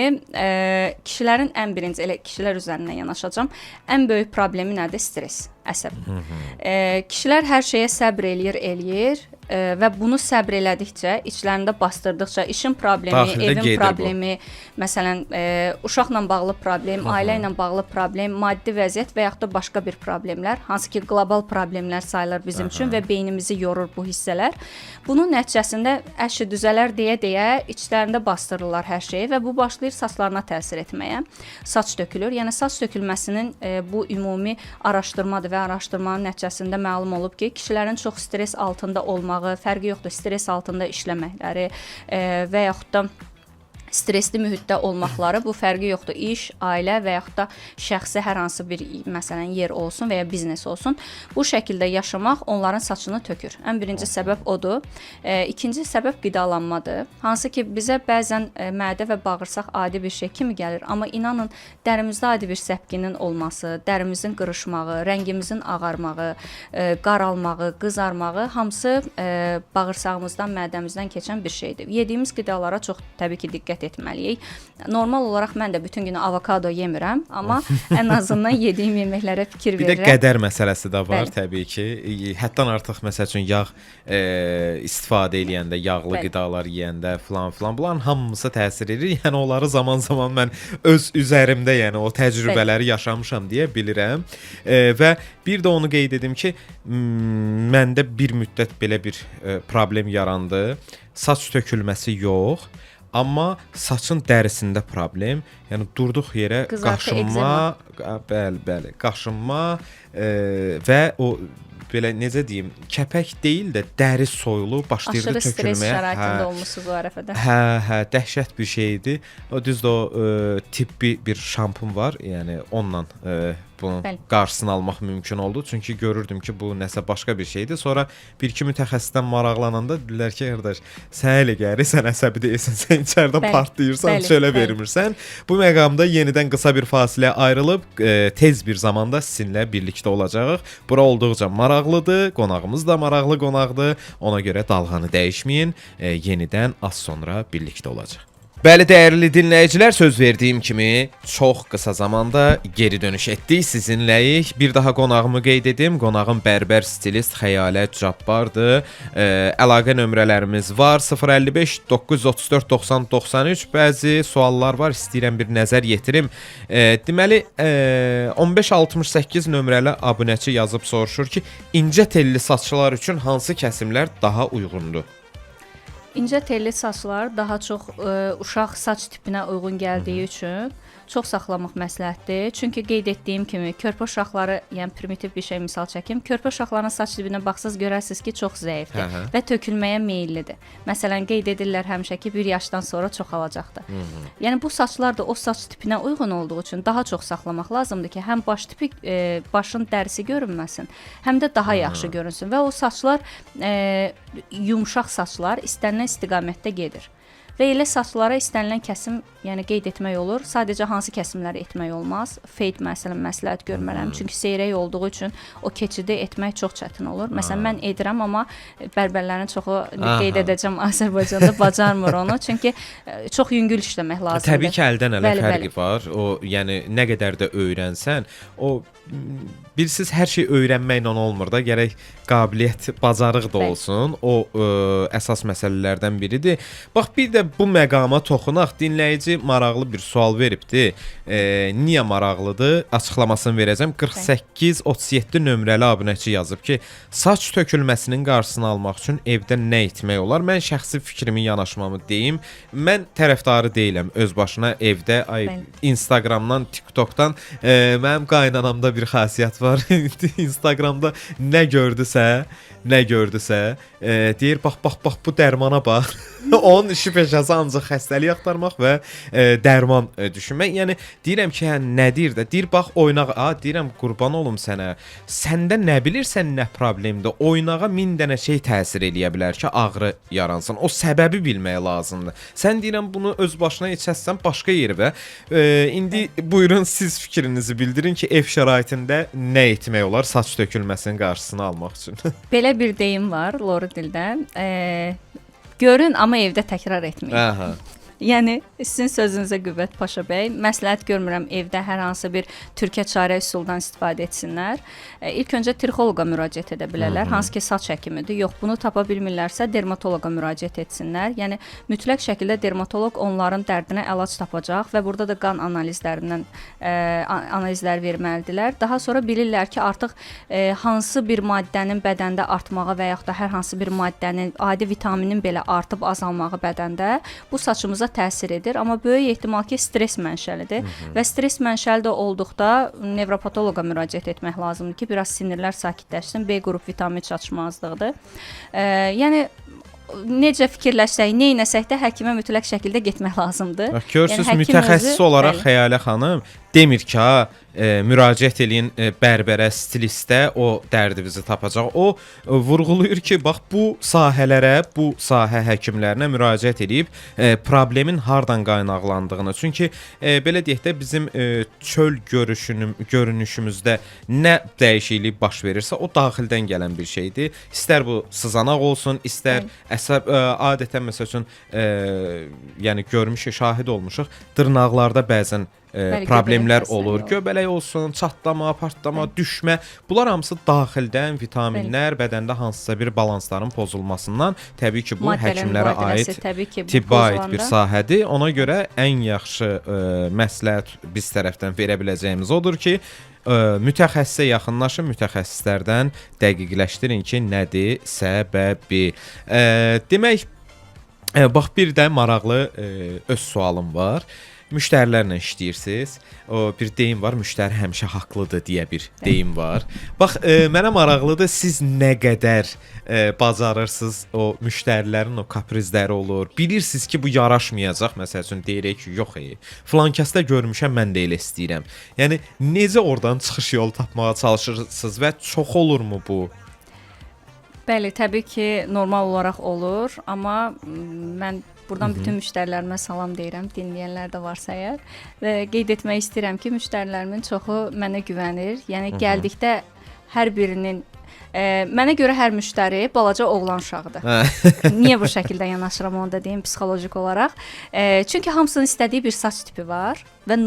kişilərin ən birinci, elə kişilər üzərindən yanaşacağam. Ən böyük problemi nədir? Stres, əsəb. Kişilər hər şeyə səbr eləyir və bunu səbr elədikcə, içlərində bastırdıqca, işin problemi, daxildə evin problemi, bu. Məsələn, uşaqla bağlı problem, ailə ilə bağlı problem, maddi vəziyyət və yaxud da başqa bir problemlər, hansı ki, qlobal problemlər sayılır bizim üçün və beynimizi yorur bu hissələr. Bunun nəticəsində əşi düzələr deyə-deyə içlərində bastırırlar hər şeyi və bu başlayır saçlarına təsir etməyə. Saç tökülür. Yəni saç tökülməsinin bu ümumi araşdırmadır və araşdırmanın nəticəsində məlum olub ki, kişilərin çox stres altında olmağı, fərqi yoxdur, stres altında işləməkləri və yaxud da stresli mühitdə olmaqları, bu fərqi yoxdur. İş, ailə və yaxud da şəxsi hər hansı bir, məsələn, yer olsun və ya biznes olsun. Bu şəkildə yaşamaq onların saçını tökür. Ən birinci səbəb odur. İkinci səbəb qidalanmadır. Hansı ki, bizə bəzən mədə və bağırsaq adi bir şey kimi gəlir. Amma inanın, dərimizdə adi bir səpkinin olması, dərimizin qırışmağı, rəngimizin ağarmağı, qaralmağı, qızarmağı hamısı bağırsağımızdan, mədəmizdən keçən bir şeydir. Yediyimiz qidalara çox təbii ki, diqqət etməliyik. Normal olaraq mən də bütün günü avokado yemirəm, amma ən azından yediyim yeməklərə fikir bir verirəm. Bir də qədər məsələsi də var. Bəli. Təbii ki. Həddən artıq məsəl üçün yağ istifadə eləyəndə, yağlı Bəli. qidalar yeyəndə filan filan, bunların hamısı təsir edir. Yəni onları zaman-zaman mən öz üzərimdə, yəni o təcrübələri Bəli. Yaşamışam deyə bilirəm. Və bir də onu qeyd edim ki, məndə bir müddət belə bir problem yarandı. Saç tökülməsi yox, amma saçın dərisində problem, yəni durduq yerə qaşınma, bəli, bəli, qaşınma və o belə necə deyim, kəpək deyil də dəri soyulub başlayırdı tökülməyə. Aşırı stres şəraitində olmusunuz o ərəfədə. Hə, hə, dəhşət bir şey idi. O düzdür, o tibbi bir şampun var, yəni onunla bunun Bəli. qarşısını almaq mümkün oldu. Çünki görürdüm ki, bu nəsə başqa bir şeydir. Sonra bir-iki mütəxəssisdən maraqlananda dedilər ki, qardaş, sən elə gəlir, sən əsəbi deyilsən, sən içəridən partlayırsan, çölə vermirsən. Bu məqamda yenidən qısa bir fasilə ayrılıb tez bir zamanda sizinlə birlikdə olacağıq. Bura olduqca maraqlıdır, qonağımız da maraqlı qonaqdır. Ona görə dalğanı dəyişməyin. Yenidən az sonra birlikdə olacaq. Bəli, dəyərli dinləyicilər, söz verdiyim kimi çox qısa zamanda geri dönüş etdik sizinləyik. Bir daha qonağımı qeyd edim. Qonağım bərbər stilist Xəyalə Cabbardır. Əlaqə nömrələrimiz var. 055 934 90 93. Bəzi suallar var, istəyirəm bir nəzər yetirim. Deməli, 1568 nömrəli abunəçi yazıb soruşur ki, incə telli saçlar üçün hansı kəsimlər daha uyğundur? İncə telli saçlar daha çox uşaq saç tipinə uyğun gəldiyi üçün çox saxlamaq məsləhətdir. Çünki qeyd etdiyim kimi körpə uşaqları, yəni primitiv bir şey misal çəkim, körpə uşaqlarının saç tipinə baxsaz görərsiniz ki, çox zəifdir və tökülməyə meyillidir. Məsələn, qeyd edirlər həmişə ki, 1 yaşdan sonra çoxalacaqdır. Yəni bu saçlar da o saç tipinə uyğun olduğu üçün daha çox saxlamaq lazımdır ki, həm baş tipi başın dərisi görünməsin, həm də daha yaxşı görünsün və o saçlar yumşaq saçlar istənilən istiqamətdə gedir. Və elə saçlara istənilən kəsim, yəni qeyd etmək olur. Sadəcə hansı kəsimləri etmək olmaz. Fade məsələn məsləhət görmərəm. Çünki seyrək olduğu üçün o keçidi etmək çox çətin olur. Məsələn mən edirəm, amma bərbərlərin çoxu indi qeyd edəcəm Azərbaycanda bacarmır onu. Çünki çox yüngül işləmək lazımdır. Təbii ki, əldən ələ fərqi var. O, yəni nə qədər də öyrənsən, o bilirsiz hər şey öyrənməklə olmur da, gərək qabiliyyət, bacarıq da olsun. O əsas məsələlərdən biridir. Bax bir də bu məqama toxunaq. Dinləyici maraqlı bir sual veribdi. Niyə maraqlıdır? Açıqlamasını verəcəm. 4837 nömrəli abunəçi yazıb ki, saç tökülməsinin qarşısını almaq üçün evdə nə etmək olar? Mən şəxsi fikrimi, yanaşmamı deyim. Mən tərəfdarı deyiləm öz başına evdə ay Instagramdan, TikTokdan mənim qaynanamda bir xasiyyət var. Instagramda nə gördüsə, deyir bax bax bax bu dərmana bax. Onun işi peşəsi ancaq xəstəlik axtarmaq və dərman düşünmək. Yəni deyirəm ki, hə nə deyir də? Deyir bax oynaq. A deyirəm qurban olum sənə. Səndə nə bilirsən nə problemdir? Oynağa 1000 dənə şey təsir eləyə bilər ki, ağrı yaransın. O səbəbi bilmək lazımdır. Sən deyirəm bunu öz başına içəssən başqa yerə. İndi buyurun siz fikrinizi bildirin ki, ev şəraitində nə etmək olar saç tökülməsinin qarşısını almaq üçün? Belə bir deyim var loru dildə. Görün, amma evdə təkrar etməyin. Yəni sizin sözünüzə qüvvət Paşa bəy. Məsləhət görmürəm evdə hər hansı bir türkə çarə üsuldan istifadə etsinlər. İlk öncə trixoloqa müraciət edə bilərlər, hansı ki saç həkimidir. Yox, bunu tapa bilmirlərsə dermatoloqa müraciət etsinlər. Yəni mütləq şəkildə dermatoloq onların dərdinə əlac tapacaq və burada da qan analizlərindən analizlər verməlidirlər. Daha sonra bilirlər ki, artıq hansı bir maddənin bədəndə artmağı və yaxud da hər hansı bir maddənin, adi vitaminin belə artıb azalmağı bədəndə bu saçımıza təsir edir, amma böyük ehtimal ki, stress mənşəlidir və stress mənşəli də olduqda nevropatoloqa müraciət etmək lazımdır ki, biraz sinirlər sakitləşsin. B qrup vitamin çatışmazlığıdır. Yəni necə fikirləşsək, nə etsək də həkimə mütləq şəkildə getmək lazımdır. Bax görürsüz, Yəni həkim mütəxəssis özü, olaraq Xəyalə xanım demir ki, ha, müraciət eləyin bərbərə, stilistə, o dərdinizi tapacaq. O vurğulayır ki, bax bu sahələrə, bu sahə həkimlərinə müraciət eləyib problemin hardan qaynaqlandığını. Çünki belə deyək də bizim çöl görünüşümüzdə nə dəyişiklik baş verirsə, o daxildən gələn bir şeydir. İstər bu sızanaq olsun, istər əsəb adətən məsəl üçün yəni görmüşük, şahid olmuşuq, dırnaqlarda bəzən problemlər göbələk olur. xəstəliyi olur. Göbələk olsun, çatlama, partlama, düşmə, bunlar hamısı daxildən vitaminlər, bədəndə hansısa bir balansların pozulmasından, təbii ki, bu Maddələrin həkimlərə mübadiləsi aid, təbii ki, bu tibbə aid bir pozulanda sahədir. Ona görə ən yaxşı məsləhət biz tərəfdən verə biləcəyimiz odur ki, mütəxəssisə yaxınlaşın, mütəxəssislərdən dəqiqləşdirin ki, nədir səbəbi. Demək, bax bir də maraqlı öz sualım var. Müştərilərlə işləyirsiniz. O bir deyim var, müştəri həmişə haqlıdır deyə bir deyim var. Bax, mənə maraqlıdır, siz nə qədər bacarırsınız o müştərilərin o kaprizləri olur. Bilirsiniz ki, bu yaraşmayacaq. Məsəl üçün deyirik ki, yox, filan kəsdə görmüşəm, mən də elə istəyirəm. Yəni necə oradan çıxış yolu tapmağa çalışırsınız və çox olurmu bu? Bəli, təbii ki, normal olaraq olur, amma mən buradan bütün müştərilərimə salam deyirəm, dinləyənlər də varsa əgər və qeyd etmək istəyirəm ki, müştərilərimin çoxu mənə güvənir. Yəni gəldikdə hər birinin mənə görə hər müştəri balaca oğlan uşağıdır. Niyə bu şəkildə yanaşıram onu da deyim psixoloji olaraq. Çünki hamısının istədiyi bir saç tipi var və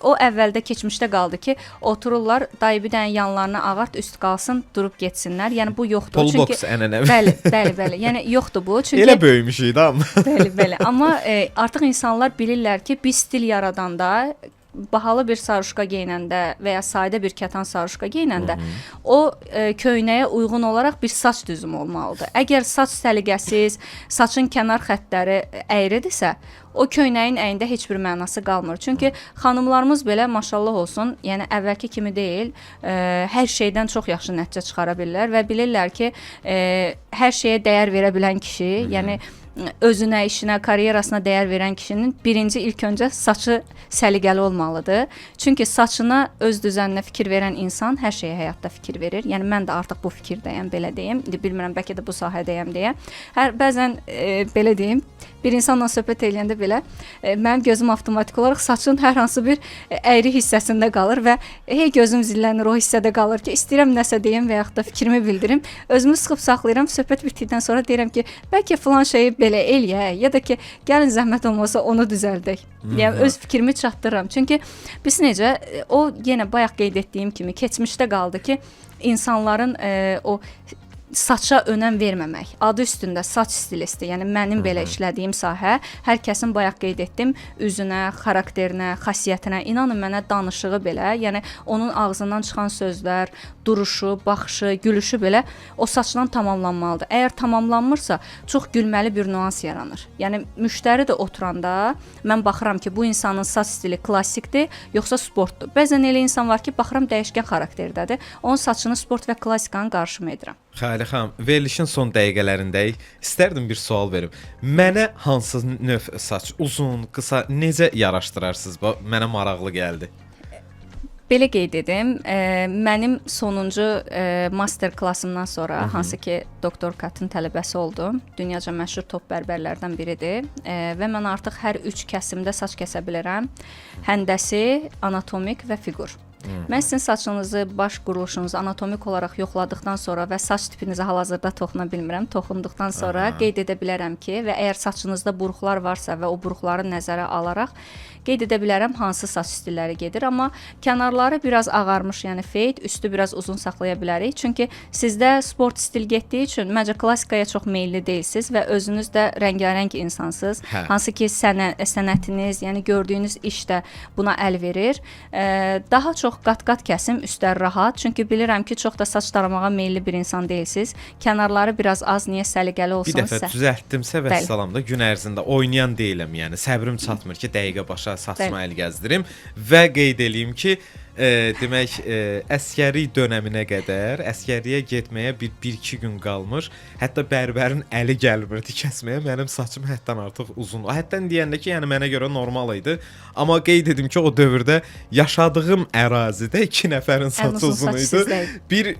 o əvvəldə keçmişdə qaldı ki, otururlar, dayı bir dənə yanlarına ağart, üst qalsın, durub getsinlər. Yəni bu yoxdur. Polbox ənənəvi. Bəli, bəli, bəli. Yəni yoxdur bu. Çünki elə böyümüşük də amma. Bəli, bəli. Amma artıq insanlar bilirlər ki, bir stil yaradanda bahalı bir sarışqa geyinəndə və ya sadə bir kətan sarışqa geyinəndə o köynəyə uyğun olaraq bir saç düzümü olmalıdır. Əgər saç səliqəsiz, saçın kənar xəttləri əyridirsə, o köynəyin əynində heç bir mənası qalmır. Çünki xanımlarımız belə maşallah olsun, yəni əvvəlki kimi deyil, hər şeydən çox yaxşı nəticə çıxara bilirlər və bilirlər ki, hər şeyə dəyər verə bilən kişi, yəni özünə, işinə, karyerasına dəyər verən kişinin birinci ilk öncə saçı səliqəli olmalıdır. Çünki saçına, öz düzəninə fikir verən insan hər şeyə həyatda fikir verir. Yəni mən də artıq bu fikirdəyəm, belə deyim. İndi bilmirəm, bəlkə də bu sahədəyəm deyə. Hər bəzən belə deyim, bir insanla söhbət eləyəndə belə mənim gözüm avtomatik olaraq saçın hər hansı bir əyri hissəsində qalır və hey gözüm zillənir o hissədə qalır ki, istəyirəm nəsə deyim və yaxud da fikrimi bildirim. Özümü sıxıb saxlayıram. Söhbət bitdikdən sonra deyirəm ki, bəlkə filan şeyi belə eləyək ya da ki, gəlin zəhmət olmasa onu düzəldək. Yəni öz fikrimi çatdırıram. Çünki biz necə o yenə bayaq qeyd etdiyim kimi keçmişdə qaldı ki, insanların o saça önəm verməmək. Adı üstündə saç stilisti, yəni mənim belə işlədiyim sahə, hər kəsin bayaq qeyd etdim, üzünə, xarakterinə, xasiyyətinə, inanın mənə danışığı belə, yəni onun ağzından çıxan sözlər, duruşu, baxışı, gülüşü belə o saçla tamamlanmalıdır. Əgər tamamlanmırsa, çox gülməli bir nüans yaranır. Yəni müştəri də oturanda mən baxıram ki, bu insanın saç stili klassikdir, yoxsa sportdur. Bəzən elə insan var ki, baxıram dəyişkən xarakterdədir. Onun saçını sport və klassikanı qarışım edirəm. Xayilə xanım, verilişin son dəqiqələrindəyik. İstərdim bir sual verim. Mənə hansı növ saç, uzun, qısa, necə yaraşdırarsınız? Bax, mənə maraqlı gəldi. Belə qeyd edim, mənim sonuncu master klassımdan sonra, hansı ki Doktor Katın tələbəsi oldum, dünyaca məşhur top bərbərlərdən biridir və mən artıq hər 3 kəsimdə saç kəsə bilirəm. Həndəsi, anatomik və fiqur. Mən sizin saçınızı, baş quruluşunuzu anatomik olaraq yoxladıqdan sonra və saç tipinizə hal-hazırda toxuna bilmirəm. Toxunduqdan sonra qeyd edə bilərəm ki, və əgər saçınızda buruqlar varsa və o buruqları nəzərə alaraq qeyd edə bilərəm hansı saç stilləri gedir, amma kənarları biraz ağarmış, yəni fade, üstü biraz uzun saxlaya bilərik. Çünki sizdə sport stil getdiyi üçün məncə klassikaya çox meyilli deyilsiz və özünüz də rəngarəng insansınız. Hansı ki sənətiniz, yəni gördüyünüz iş də buna əl verir. Daha çox qat-qat kəsim, üstlər rahat. Çünki bilirəm ki, çox da saç daramağa meyilli bir insan deyilsiz. Kənarları biraz az, niyə səliqəli olsun? Bir dəfə düzəltdimsə vəssalam da, gün ərzində oynayan deyiləm, yəni səbrim çatmır ki, dəqiqə başa saçma əl gəzdirim və qeyd eləyim ki, demək, əsgərlik dönəminə qədər, əsgərliyə getməyə bir-iki gün qalmış, hətta bərbərin əli gəlmirdi kəsməyə, mənim saçım həddən artıq uzun. Həddən deyəndə ki, yəni mənə görə normal idi. Amma qeyd edim ki, o dövrdə yaşadığım ərazidə 2 nəfərin saçı uzun idi.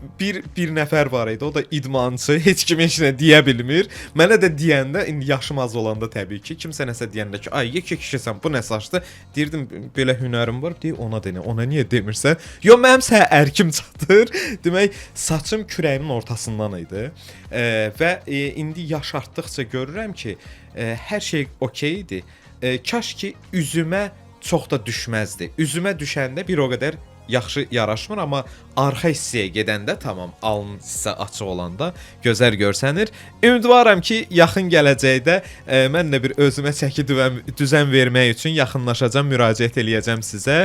Bir nəfər var idi, o da idmançı, heç kim heç nə deyə bilmir. Mənə də deyəndə, indi yaşım az olanda təbii ki, kimsə nəsə deyəndə ki, ay yekə kişisən, bu nə saçdır? Deyirdim, belə hünərim var, deyir, ona denə, ona niyə demirsən? Yo, mənim sənə ərkim çatır. Demək, saçım kürəyimin ortasından idi. Və indi yaş artdıqca görürəm ki, hər şey okey idi. Kaş ki, üzümə çox da düşməzdi. Üzümə düşəndə bir o qədər yaxşı yaraşmır, amma arxa hissəyə gedəndə tamam, alın hissə açıq olanda gözəl görsənir. Ümidvaram ki, yaxın gələcəkdə mən də bir özümə çəki düzən vermək üçün yaxınlaşacağam, müraciət eləyəcəm sizə.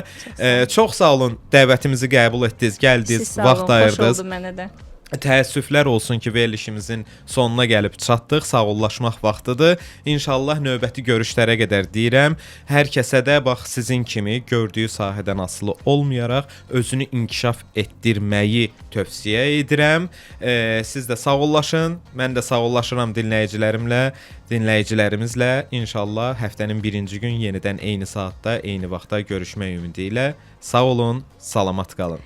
Çox sağ olun, dəvətimizi qəbul etdiniz, gəldiniz, vaxt ayırdınız. Xoş oldu mənə də. Təəssüflər olsun ki, verilişimizin sonuna gəlib çatdıq. Sağollaşmaq vaxtıdır. İnşallah növbəti görüşlərə qədər deyirəm. Hər kəsə də bax sizin kimi gördüyü sahədən asılı olmayaraq özünü inkişaf etdirməyi tövsiyə edirəm. Siz də sağollaşın. Mən də sağollaşıram dinləyicilərimlə, dinləyicilərimizlə. İnşallah həftənin birinci gün yenidən eyni saatda, eyni vaxtda görüşmək ümidi ilə. Sağ olun, salamat qalın.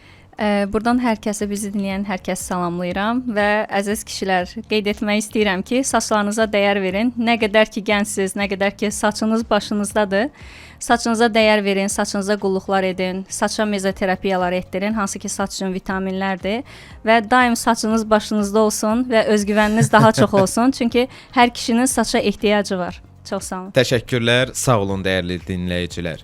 Buradan hər kəsə, bizi dinləyən hər kəsi salamlayıram və əziz kişilər, qeyd etmək istəyirəm ki, saçlarınıza dəyər verin. Nə qədər ki gəncsiniz, nə qədər ki saçınız başınızdadır, saçınıza dəyər verin, saçınıza qulluqlar edin, saça mezoterapiyalar etdirin, hansı ki saç üçün vitaminlərdir və daim saçınız başınızda olsun və özgüvəniniz daha çox olsun. Çünki hər kişinin saça ehtiyacı var. Çox sağ olun. Təşəkkürlər, sağ olun dəyərli dinləyicilər.